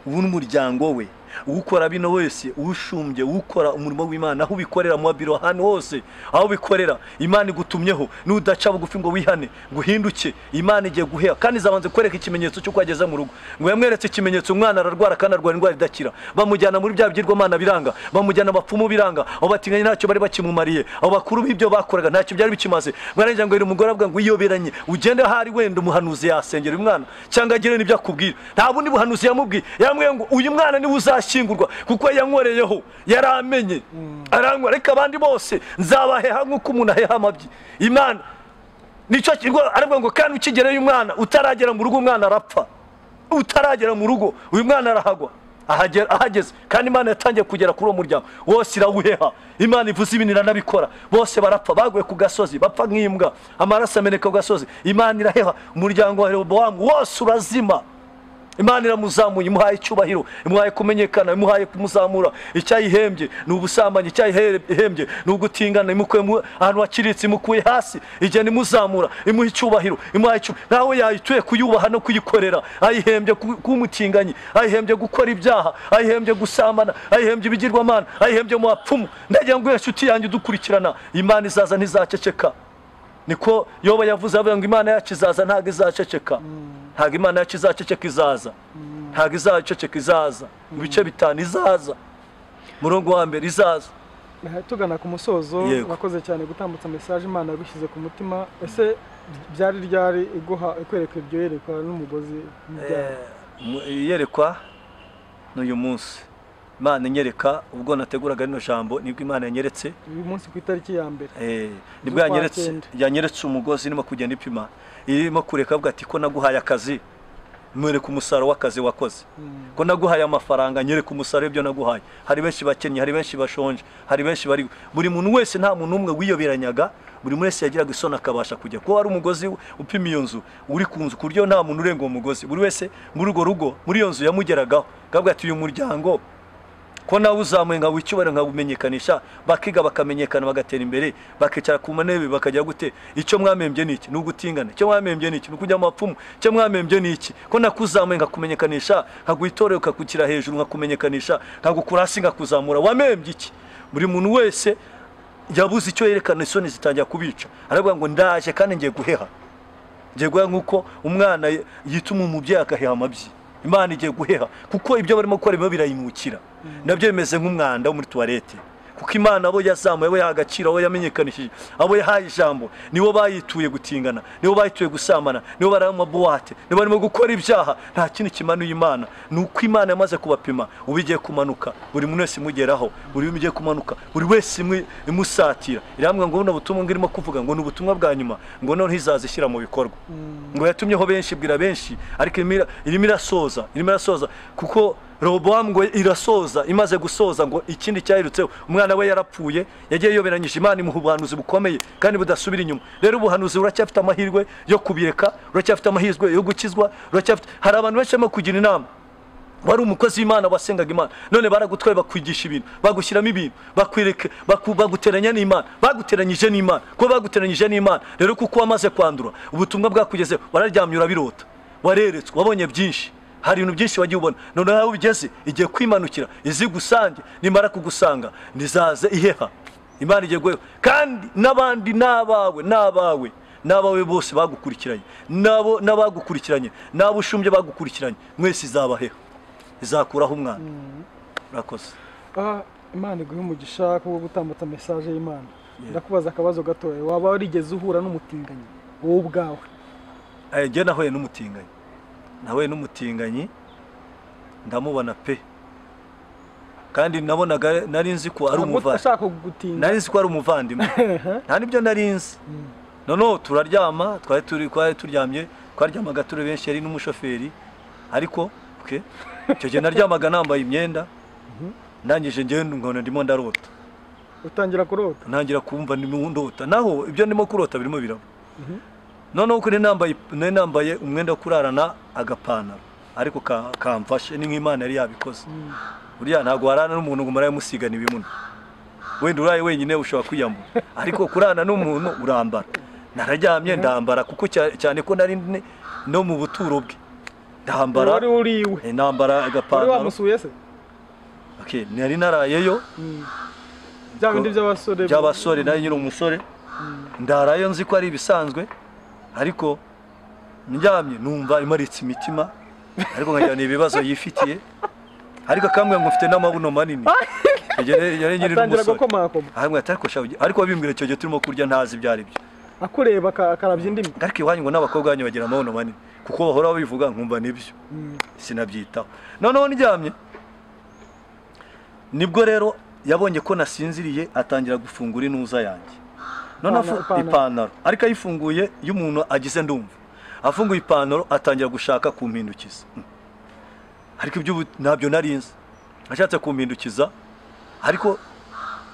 ubu n'umuryango we, ukora bino wese, ushumbye, ukora umurimo w'Imana, aho ubikorera mu biro, ahantu hose aho ubikorera, Imana igutumyeho, nudaca bugufi ngo wihane, ngo uhinduke, Imana igiye guheha. Kandi izabanze kwereka ikimenyetso cy'uko ageze mu rugo. Ngo yamweretse ikimenyetso, umwana ararwara kandi arwara indwara idakira, bamujyana muri bya byirwamana biranga, bamujyana abapfumu biranga, abo batinganye ntacyo bari bakimumariye, abo bakuru b'ibyo bakoraga ntacyo byari bikimaze. Mwarangira ngo umugore avuga ngo iyoberanye, ugende ahari wenda umuhanuzi yasengera uyu mwana cyangwa agire n'ibyo akubwira. Nta bundi buhanuzi yamubwiye, yamubwiye ngo uyu mwana niwe uzashyingurwa kuko yankoreyeho, yaramenye, aranywa, ariko abandi bose nzabaheha nk'uko umuntu aheha amabyi. Imana nicyo aravuga ngo kandi ukigereyo umwana utaragera mu rugo, umwana arapfa, utaragera mu rugo uyu mwana arahagwa, ahageze. Kandi Imana yatangiye kugera kuri uwo muryango wose irawuheha. Imana ivuze ibintu iranabikora, bose barapfa, baguye ku gasozi, bapfa nk'imbwa, amaraso ameneka ku gasozi. Imana iraheha umuryango wa Rehobowamu wose urazima. Imana iramuzamuye, imuhaye icyubahiro, imuhaye kumenyekana, imuhaye kumuzamura. Icyayihembye ni ubusambanyi, icyayihembye ni ugutingana, imukuye ahantu hakiritse, imukuye hasi, igenda imuzamura, imuha icyubahiro, imuhaye icyubahiro. Nawe yayituye kuyubaha no kuyikorera, ayihembye kumutinganyi, ayihembye gukora ibyaha, ayihembye gusambana, ayihembye ibigirwamana, ayihembye mu bapfumu. Ndagira ngo inshuti yanjye dukurikirana, Imana izaza ntizaceceka. Niko Yoba yavuze avuga ngo Imana yacu izaza ntabwo izaceceka. Ntabwo Imana yacu izaceceka, izaza. Ntabwo izaceceka, izaza. Mu bice 5 izaza. Murongo wa mbere izaza. Tugana ku musozo, wakoze cyane gutambutsa message Imana yagushyize ku mutima. Ese byari ryari iguha ikwereka ibyo yerekwa n'umugozi? Yerekwa n'uyu munsi. Imana inyereka ubwo nateguraga rino jambo, nibwo Imana yanyeretse uyu munsi ku itariki ya mbere. Nibwo yanyeretse umugozi irimo kugenda ipima, irimo kureka avuga ati ko naguhaye akazi, mwereka umusaruro w'akazi wakoze, ko naguhaye amafaranga, nyereka umusaruro w'ibyo naguhaye. Hari benshi bakennye, hari benshi bashonje, hari benshi bari, buri muntu wese, nta muntu umwe wiyoberanyaga, buri wese yagiraga isoni akabasha kujya. Kuko hari umugozi upima iyo nzu, uri ku nzu, ku buryo nta muntu urenga uwo mugozi. Buri wese muri urwo rugo, muri iyo nzu yamugeragaho, akavuga ati uyu muryango ko nawe uzamuye nka wicyubahiro nkawumenyekanisha, bakiga bakamenyekana, bagatera imbere, bakicara ku ntebe, bakajya gute. Icyo mwamembye ni iki? Ni ugutingana. Icyo mwamembye ni iki? Ni ukujya mu bapfumu. Icyo mwamembye ni iki? Ko nakuzamuye nkakumenyekanisha, nkaguha itorero ukakukira hejuru, nkakumenyekanisha, nkagukura hasi nkakuzamura, wamembye iki? Buri muntu wese yabuze icyo yerekana, isoni zitangira kubica. Aravuga ngo ndaje kandi ngiye guheha, ngiye guheha nk'uko umwana yituma umubyeyi akaheha amabyi. Imana igiye guheha kuko ibyo barimo gukora biba birayimukira, nabyo bimeze nk'umwanda wo muri toilette. Kuko Imana abo yazamuye, abo yaha agaciro, abo yamenyekanishije, abo yahaye ijambo, nibo bayituye gutingana, nibo bayituye gusambana, nibo bari mu mabuwate, nibo barimo gukora ibyaha. Nta kindi kimanuye Imana, ni uko Imana yamaze kubapima. Ubu igiye kumanuka, buri muntu wese imugeraho, buri igiye kumanuka, buri wese imusatira. Irambwira ngo buno butumwa ngirimo kuvuga ngo ni ubutumwa bwa nyuma, ngo none izaza ishyira mu bikorwa. Ngo yatumyeho benshi, bwira benshi, ariko irimo irasoza, irimo irasoza. Kuko Rehobowamu ngo irasoza, imaze gusoza ngo ikindi cyahirutseho, umwana we yarapfuye, yagiye yoberanyije Imana imuha ubuhanuzi bukomeye kandi budasubira inyuma. Rero ubuhanuzi uracyafite amahirwe yo kubireka, uracyafite amahirwe yo gukizwa, uracyafite. Hari abantu benshi barimo kugira inama, wari umukozi w'Imana wasengaga Imana, none baragutwaye bakwigisha ibintu, bagushyiramo ibintu, bakwereka, baguteranya n'Imana, baguteranyije n'Imana, kuko baguteranyije n'Imana. Rero kuko wamaze kwandura, ubutumwa bwakugezeho, wararyamye urabirota, wareretswe, wabonye byinshi. Hari ibintu byinshi wagiye ubona, none aho ugeze igiye kwimanukira izigusange, nimara kugusanga nizaze iheha. Imana igiye guheha. Kandi n'abandi n'abawe n'abawe n'abawe bose bagukurikiranye, nabo n'abagukurikiranye, n'abo ushumbye bagukurikiranye, mwese izabaheha, izakuraho umwana. Urakoze. Imana iguhe umugisha kubwo gutambutsa message y'Imana. Ndakubaza akabazo gatoya, waba warigeze uhura n'umutinganyi wowe ubwawe? Njye nahuye n'umutinganyi. Nawe n'umutinganyi ndamubona pe, kandi nabonaga nari nzi ko ari umuvandimwe, nari nzi ko ari umuvandimwe, nta nibyo nari nzi. Noneho turaryama, twari turyamye, twaryamaga turi benshi, yari n'umushoferi, ariko Okay, icyo gihe naryamaga nambaye imyenda, ndangije ngewe nkabona ndimo ndarota. Utangira kurota? Ntangira kumva ndimo ndota, naho ibyo ndimo kurota birimo biraba. Noneho kuri nambaye umwenda wo kurarana agapantaro, ariko kamfashe ni nk'Imana yari yabikoze. Buriya ntabwo warana n'umuntu ngo umaraye musigana ibimuno, wenda uraye wenyine ushobora kwiyambura, ariko kurana n'umuntu urambara. Nararyamye ndambara, kuko cyane ko nari no mu buturo bwe ndambara. Wari uri iwe? Nambara agapantaro. Wari wamusuye se? Okay, nari narayeyo. Bya bindi by'abasore. By'abasore, nari nyiri umusore. Ndarayo nzi ko ari ibisanzwe, ariko ndyamye numva imaritse imitima, ariko nkagira ni ibibazo yifitiye, ariko akambwira ngo mfite n'amabuno manini. Yari nyiri umusore. Ariko babimbwira icyo gihe turimo kurya ntazi ibyo ari byo. Akureba akarabya indimi. Ariko iwanyu ngo n'abakobwa banyu bagira amabuno manini, kuko bahora babivuga nkumva nibyo. Sinabyitaho. Noneho ndyamye, nibwo rero yabonye ko nasinziriye atangira gufungura intuza yanjye. Noneho ipantaro, ariko ayifunguye iyo umuntu agize ndumva. Afunguye ipantaro atangira gushaka kumpindukiza. Ariko ibyo ntabyo narinzi. Ashatse kumpindukiza, ariko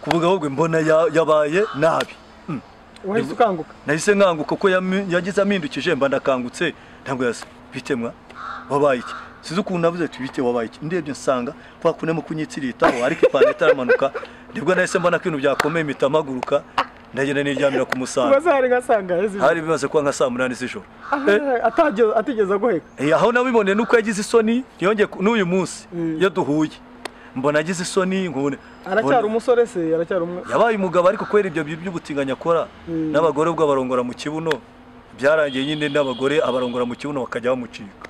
kuvuga ahubwo mbona yabaye nabi. Wahise ukanguka? Nahise nkanguka ko yagize amindukije, mba ndakangutse, ntabwo yase bitemwa wabaye iki? Sizi ukuntu navuze ati bite wabaye iki? Ndebye nsanga kwa kunemo kunyitsiritaho, ariko ipantaro itaramanuka. Nibwo nahise mbona ko ibintu byakomeye, mpita mpaguruka ndagenda niryamira ku musambi. Hari bimaze kuba nka saa 8 z'ijoro. Atigeze aguheka? Aho nabiboneye nuko yagize isoni, ntiyongeye n'uyu munsi iyo duhuye mbona agize isoni nkubone. Aracyari umusore se? Aracyari umwe? Yabaye umugabo, ariko kubera ibyo by'ubutinganyi akora n'abagore ubwo abarongora mu kibuno, byarangiye nyine n'abagore abarongora mu kibuno bakajya bamucika.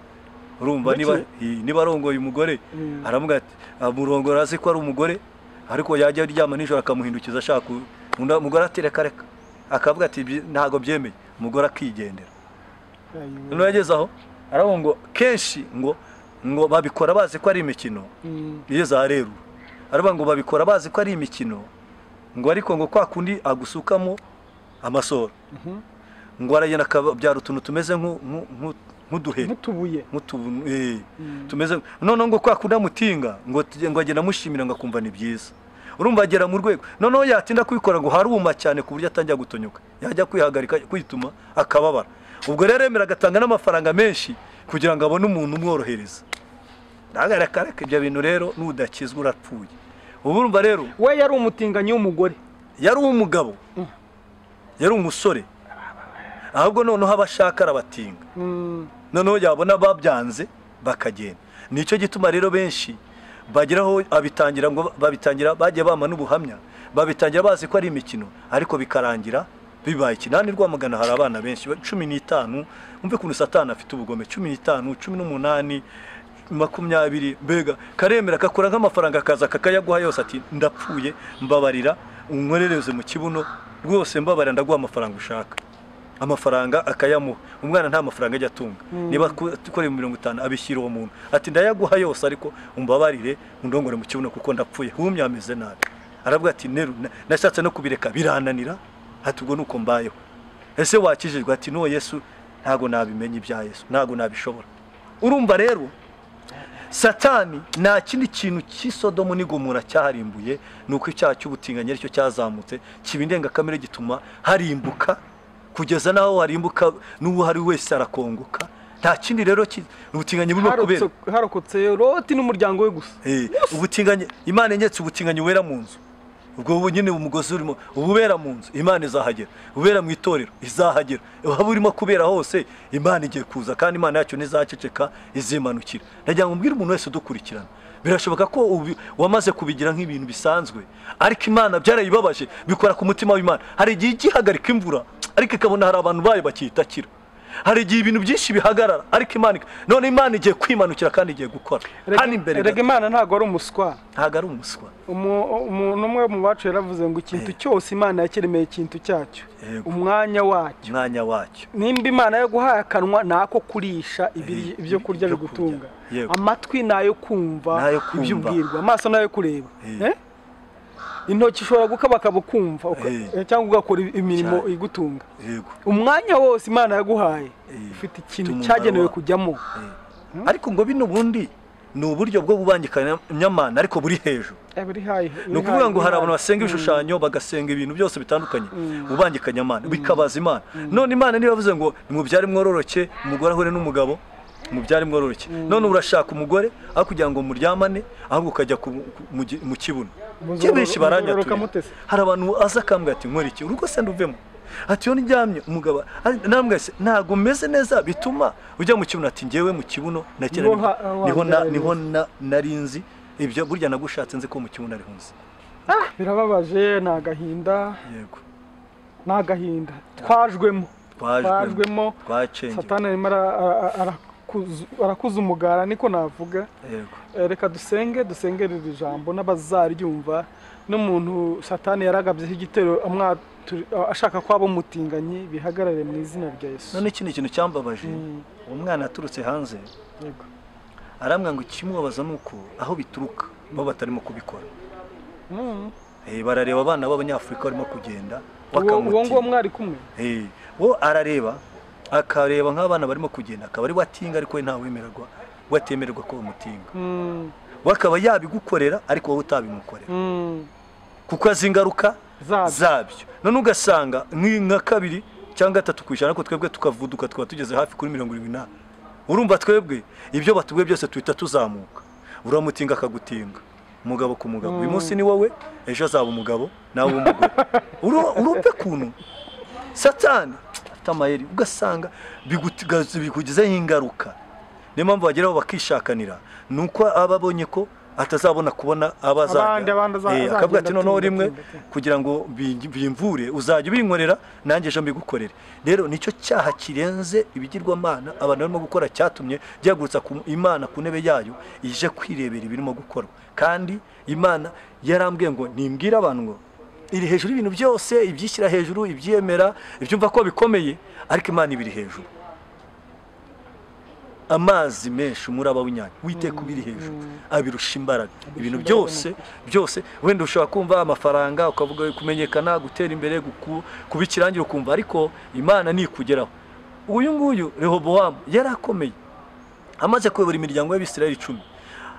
Urumva niba arongoye umugore aramuga ati amurongora azi ko ari umugore, ariko yajya aryama nijoro akamuhindukiza ashaka umugore ati reka reka, akavuga ati ntago byemeye, umugore akigendera. Noneho yageze aho aravuga ngo kenshi ngo babikora bazi ko ari imikino. Iyo zareru aravuga ngo babikora bazi ko ari imikino, ngo ariko ngo kwa kundi agusukamo amasoro, ngo aragenda akabyara utuntu tumeze nk'uduheri, nk'utubuye, tumeze. Noneho ngo kwa kundi amutinga ngo agenda amushimira ngo akumva ni byiza. Urumva agera mu rwego noneho yatinda kubikora ngo haruma cyane ku buryo atangira gutonyuka, yajya kwihagarika kwituma akababara. Ubwo rero yemera agatanga n'amafaranga menshi kugira ngo abone umuntu umworohereza. Ndagaraka ibyo bintu rero nudakizwa urapfuye. Ubu urumva rero we yari umutinganyi w'umugore, yari umugabo, yari umusore, ahubwo noneho abashaka arabatinga. Noneho yabona babyanze bakagenda. Nicyo gituma rero benshi bageraho abitangira ngo babitangira bagiye bama n'ubuhamya, babitangira bazi ko ari imikino, ariko bikarangira bibaye ikinani. Rwamagana hari abana benshi 15, umve kuntu Satani afite ubugome, 15, 18, 20, mbega karemera kakora nk'amafaranga akaza kakayaguha yose ati ndapfuye mbabarira unkorereze mu kibuno rwose mbabarira ndaguha amafaranga ushaka. Amafaranga akayamuha. Umwana nta mafaranga ajya atunga, niba ukoreye 50 abishyira uwo muntu ati ndayaguha yose ariko umbabarire undongore mu kibuno kuko ndapfuye humye ameze nabi. Aravuga ati neru nashatse no kubireka birananira, ati ubwo nuko mbayeho. Ese wakijijwe? Ati no Yesu ntago nabimenye ibya Yesu, ntago nabishobora. Urumva rero Satani nta kindi kintu cy'Isodomu n'Igomora cyaharimbuye, nuko icyaha cy'ubutinganyi aricyo cyazamutse kiba indengakamere gituma harimbuka kugeza naho harimbuka n'uwo hari wese arakongoka. Nta kindi rero ubutinganyi burimo kubera harokotse Loti n'umuryango we gusa. Ubutinganyi Imana inyetse ubutinganyi wera mu nzu, ubwo nyine umugozi urimo ububera mu nzu Imana izahagera, ubera mu itorero izahagera, aho urimo kubera hose Imana igiye kuza, kandi Imana yacu ntizaceceka izimanukira. Ndagira ngo mbwire umuntu wese udukurikirana, birashoboka ko wamaze kubigira nk'ibintu bisanzwe, ariko Imana byarayibabaje bikora ku mutima w'Imana. Hari igihe igihagarika imvura ariko ikabona hari abantu bayo bakitakira, hari igihe ibintu byinshi bihagarara ariko Imana none Imana igiye kwimanukira kandi igiye gukora. Hano imbere rega Imana ntago ari umuswa, ntago ari umuswa. Umuntu umwe mu bacu yaravuze ngo ikintu cyose Imana yakiremeye ikintu cyacyo, umwanya wacyo, umwanya wacyo. Nimba Imana yaguhaye akanwa nako kurisha ibyo kurya bigutunga, amatwi nayo kumva ibyo ubwirwa, amaso nayo kureba, intoki ushobora gukabakaba ukumva cyangwa ugakora imirimo igutunga. Umwanya wose Imana yaguhaye ufite ikintu cyagenewe kujyamo. Ariko ngo bino bundi Ni uburyo bwo kubangikanya Imana ariko buri hejuru. Ni ukuvuga ngo hari abantu basenga ibishushanyo, bagasenga ibintu byose bitandukanye, ubangikanya Imana bikabaza Imana. None Imana niba yavuze ngo nimubyare mwororoke, umugore ahure n'umugabo, mubyare mwororoke. None urashaka umugore aho kugira ngo muryamane, ahubwo ukajya mu kibuno. Benshi baranyatuye. Hari abantu aza akambwira ati nkora iki, urugo se nduvemo? Ati yo ndyamye umugabo namwe se ntago meze neza, bituma ujya mu kibuno. Ati ngewe mu kibuno nakera niho narinzi ibyo, burya nagushatse nzi ko mu kibuno ari hunze. Birababaje, ni agahinda. Yego, ni agahinda twajwemo, twacengeye. Satani arimo arakuza umugara, niko navuga. Yego, reka dusenge, dusengere iri jambo n'abazaryumva, n'umuntu Satani yaragabyeho igitero ashaka ko abo mutinganyi bihagarare mu izina rya Yesu. None ikindi kintu cyambabaje, umwana aturutse hanze, yego, arambwira ngo ikimubabaza nuko aho bituruka bo batarimo kubikora. Barareba abana b'abanyafurika barimo kugenda bakamuti. Uwo nguwo mwari kumwe? Wo arareba, akareba nk'abana barimo kugenda, akaba ari watinga, ariko we ntawemererwa, watemererwa ko bamutinga. We akaba yabigukorera ariko wowe utabimukorera, kuko azi ingaruka zabyo. None ugasanga nka 2 cyangwa 3%, ariko twebwe tukavuduka tukaba tugeze hafi kuri 70. Urumva twebwe ibyo batubwiye byose tuhita tuzamuka. Uramutinga akagutinga, umugabo ku mugabo. Uyu munsi ni wowe, ejo azaba umugabo nawe umugore. Urumve kuntu Satani afite amayeri, ugasanga bikugizeho ingaruka. Niyo mpamvu bageraho bakishakanira, nuko aba abonye ko atazabona kubona abazajya, akavuga ati noneho rimwe kugira ngo bimvure uzajya ubinkorera nanjye ejo mbigukorere. Rero nicyo cyaha kirenze ibigirwamana abantu barimo gukora, cyatumye gihagurutsa Imana ku ntebe yayo ije kwirebera ibirimo gukorwa. Kandi Imana yarambwiye ngo nimbwire abantu ngo iri hejuru y'ibintu byose, ibyishyira hejuru, ibyemera, ibyumva ko bikomeye, ariko Imana ibiri hejuru. Amazi menshi, umuraba w'inyanja, witeka ubiri hejuru, abirusha imbaraga ibintu byose byose. Wenda ushobora kumva amafaranga, ukavuga kumenyekana, gutera imbere, kuba ikirangira, ukumva, ariko Imana nikugeraho. Uyu nguyu Rehobowamu yarakomeye, amaze kuyobora imiryango y'Abisirayeli 10,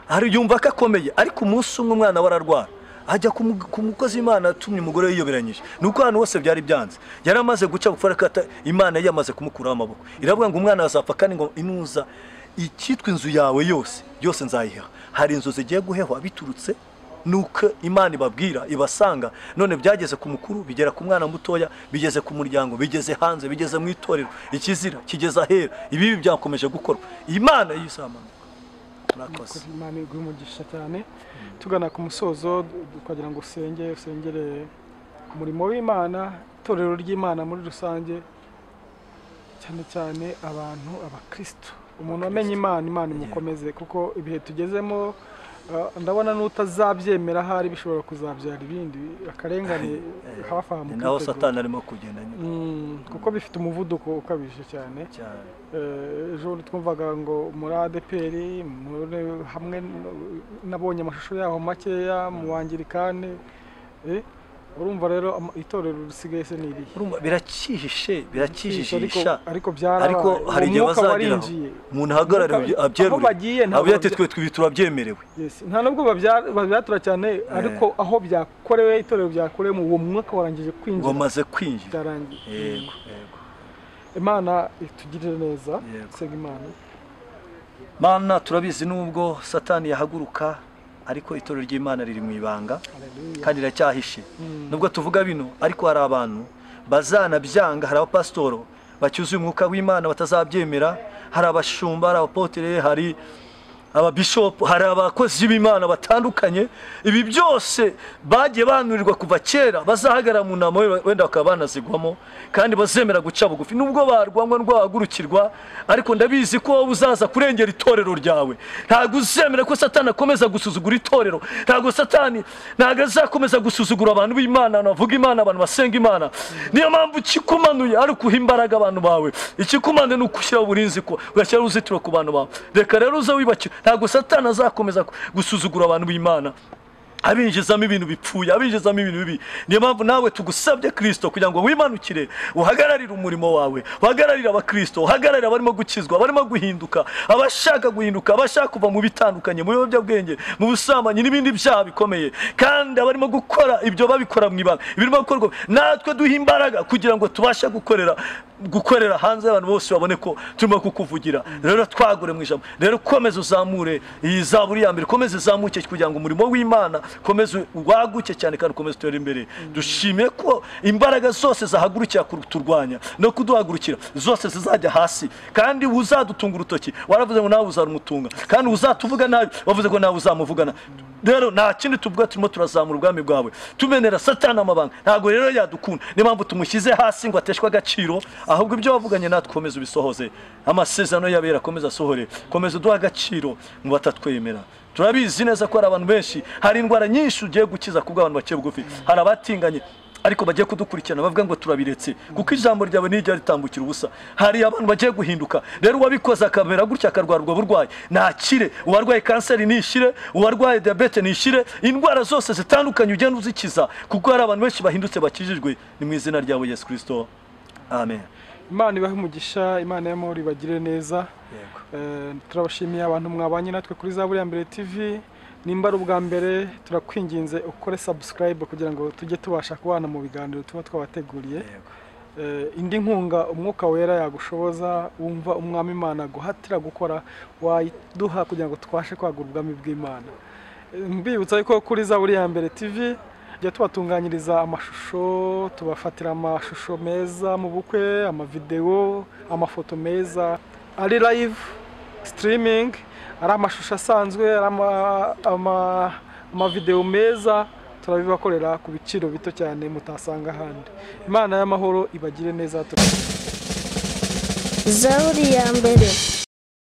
hari yumva ko akomeye, ariko umunsi umwe umwana we ararwara, ajya ku mukozi w'Imana atumye umugore yiyoberanyije. Nuko ahantu hose byari byanze, yaramaze guca bufarakata, Imana yamaze kumukuraho amaboko, iravuga ngo umwana azapfa, kandi ngo inuza icyitwa inzu yawe yose yose nzayiheha. Hari inzu zigiye guhehwa biturutse nuko Imana ibabwira, ibasanga. None byageze ku mukuru, bigera ku mwana mutoya, bigeze ku muryango, bigeze hanze, bigeze mu itorero, ikizira kigeze ahera, ibibi byakomeje gukorwa. Imana yisamanuka. Imana iguhe umugisha cyane. Tugana ku musozo, tukagira ngo usenge, usengere umurimo w'Imana, itorero ry'Imana muri rusange, cyane cyane abantu abakristo. Umuntu wamenye Imana, Imana imukomeze, kuko ibihe tugezemo ndabona n'utazabyemera ahari bishobora kuzabyara ibindi akarengane hafi aha mu naho Satani arimo kugenda nyuma, kuko bifite umuvuduko ukabije cyane. Ejo twumvaga ngo muri ADPR hamwe nabonye amashusho yaho makeya mu Wangirikane. Urumva rero itorero risigaye se niriye, urumva birakihishe, birakijijisha, ariko byarabaye, ariko hari igihe bazageraho umuntu ahagarara abyerure, aho ati twe turabyemerewe. Nta nubwo babyatura cyane, ariko aho byakorewe, itorero byakorewe mu uwo mwuka warangije kwinjira, wamaze kwinjira, byarangiye. Yego, yego. Imana itugirire neza, senga Imana. Mana, turabizi nubwo Satani yahaguruka, ariko itorero ry'Imana riri mu ibanga kandi riracyahishe. Nubwo tuvuga bino, ariko hari abantu bazanabyanga, hari abapasitoro bacyuzuye umwuka w'Imana batazabyemera, hari abashumba, hari abapotere, hari ababishopu, hari abakozi b'Imana batandukanye. Ibi byose bagiye banurirwa kuva kera, bazahagarara mu nama wenda bakaba banazigwamo, kandi bazemera guca bugufi nubwo barwangwa rwahagurukirwa. Ariko ndabizi ko wowe uzaza kurengera itorero ryawe. Ntabwo uzemera ko Satani akomeza gusuzugura itorero, ntabwo Satani ntabwo azakomeza gusuzugura abantu b'Imana, abantu bavuga Imana, abantu basenga Imana. Niyo mpamvu ikikumanuye ari ukuha imbaraga abantu bawe, ikikumanuye ni ukushyiraho uburinzi, ko ugashyiraho uruzitiro ku bantu bawe. Reka rero uze wibakire. Ntabwo Satani azakomeza gusuzugura abantu b'Imana. Abinjizamo ibintu bipfuye, abinjizamo ibintu bibi. Niyo mpamvu nawe tugusabye Kristo kugira ngo wimanukire, uhagararire umurimo wawe, uhagararire abakristo, uhagararire abarimo gukizwa, abarimo guhinduka, abashaka guhinduka, abashaka kuva mu bitandukanye, mu biyobyabwenge, mu busambanyi n'ibindi byaha bikomeye, kandi abarimo gukora ibyo babikora mu ibanga, ibirimo gukorwa natwe duha imbaraga kugira ngo tubashe gukorera hanze, abantu bose babone ko turimo kukuvugira. Rero twagure mu ijambo, rero komeza uzamure iyi zaburi ya mbere, komeza izamuke kugira ngo umurimo w'Imana komeza waguke cyane kandi ukomeze utere imbere. Dushimiye ko imbaraga zose zahagurukira kuturwanya no kuduhagurukira zose zizajya hasi, kandi uzadutunga urutoki waravuze ngo nawe uzarumutunga, kandi uzatuvuga nabi wavuze ko nawe uzamuvugana. Rero nta kindi tuvuga, turimo turazamura ubwami bwawe, tumenera Satani amabanga. Ntabwo rero yadukunda, niyo mpamvu tumushyize hasi ngo ateshwe agaciro, ahubwo ibyo wavuganye natwe komeza ubisohoze, amasezerano y'abera komeza asohore, komeza uduha agaciro mu batatwemera. Turabizi neza ko hari abantu benshi, hari indwara nyinshi ugiye gukiza kubwo abantu baciye bugufi, hari abatinganye ariko bagiye kudukurikirana bavuga ngo turabiretse kuko ijambo ryawe nijya ritambukira ubusa. Hari abantu bagiye guhinduka, rero uwabikoze akamera gutya akarwara ubwo burwayi nakire, uwarwaye kanseri nishire, uwarwaye diabete nishire, indwara zose zitandukanye ugenda uzikiza kuko hari abantu benshi bahindutse bakijijwe. Ni mu izina ryawe Yesu Kristo, amen. Imana ibahe umugisha, Imana y'amahoro ibagire neza. Turabashimiye abantu mwabanye natwe kuri Zaburi ya Mbere TV. Nimba ari ubwa mbere turakwinginze ukore subscribe kugira ngo tujye tubasha kubana mu biganiro tuba twabateguriye. Indi nkunga umwuka wera yagushoboza, wumva umwami Imana guhatira gukora, wayiduha kugira ngo twashe kwagura ubwami bw'Imana. Mbibutsa ko kuri Zaburi ya Mbere TV tujya tubatunganyiriza amashusho, tubafatira amashusho meza mu bukwe, amavideo, amafoto meza ari live streaming, ari amashusho asanzwe, ari amavideo meza, turabibakorera ku biciro bito cyane mutasanga ahandi. Imana y'amahoro ibagire neza. Zaburi ya Mbere.